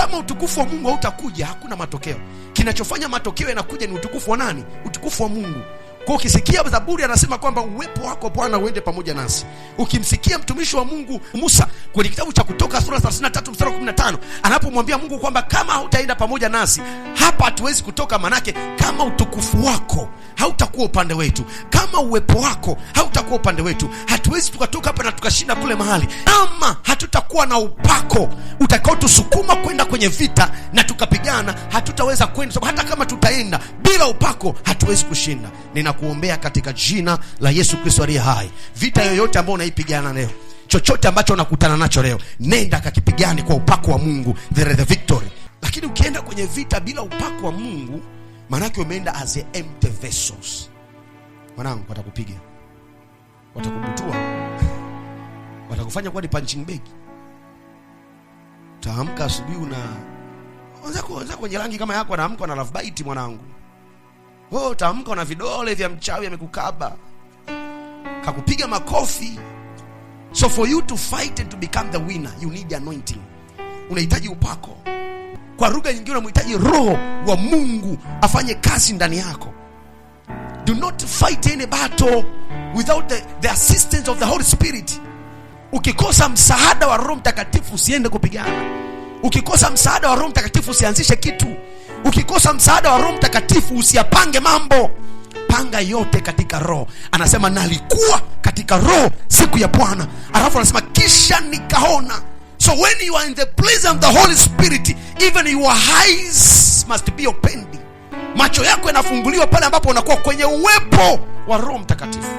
Kama utukufu wa Mungu hautakuja, hakuna matokeo. Kinachofanya matokeo yanakuja ni utukufu wa nani? Utukufu wa Mungu. Kwa ukisikia Zaburi anasema kwamba uwepo wako Bwana uende pamoja nasi. Ukimsikia mtumishi wa Mungu Musa kwenye kitabu cha Kutoka sura 33 mstari wa 15 anapomwambia Mungu kwamba kama hautaenda pamoja nasi hapa hatuwezi kutoka, manake kama utukufu wako hautakuwa upande wetu, kama uwepo wako hautakuwa upande wetu, hatuwezi tukatoka hapa na tukashinda kule mahali, ama hatutakuwa na upako utakaotusukuma kwenda kwenye vita na tukapigana, hatutaweza kwenda, sababu hata kama tutaenda bila upako hatuwezi kushinda. Ninakuombea katika jina la Yesu Kristo aliye hai, vita yoyote ambayo unaipigana leo, chochote ambacho unakutana nacho leo, nenda kakipigane kwa upako wa Mungu, there is the victory. Lakini ukienda kwenye vita bila upako wa Mungu, maanake umeenda as a empty vessels. Mwanangu, watakupiga, watakubutua, watakufanya kuwa ni punching bag. Utaamka asubuhi una wenzako wenye rangi kama yako anaamka na love bite, mwanangu. Wewe utaamka na vidole vya mchawi amekukaba, kakupiga makofi. So for you to fight and to become the winner, you need the anointing. Unahitaji upako. Kwa lugha nyingine, unamhitaji Roho wa Mungu afanye kazi ndani yako. Do not fight any battle without the assistance of the Holy Spirit. Ukikosa msaada wa Roho Mtakatifu usiende kupigana. Ukikosa msaada wa Roho Mtakatifu usianzishe kitu. Ukikosa msaada wa Roho Mtakatifu usiyapange mambo. Panga yote katika Roho. Anasema nalikuwa katika Roho siku ya Bwana, alafu anasema kisha nikaona. So when you are in the presence of the Holy Spirit, even your eyes must be opened. Macho yako yanafunguliwa pale ambapo unakuwa kwenye uwepo wa Roho Mtakatifu.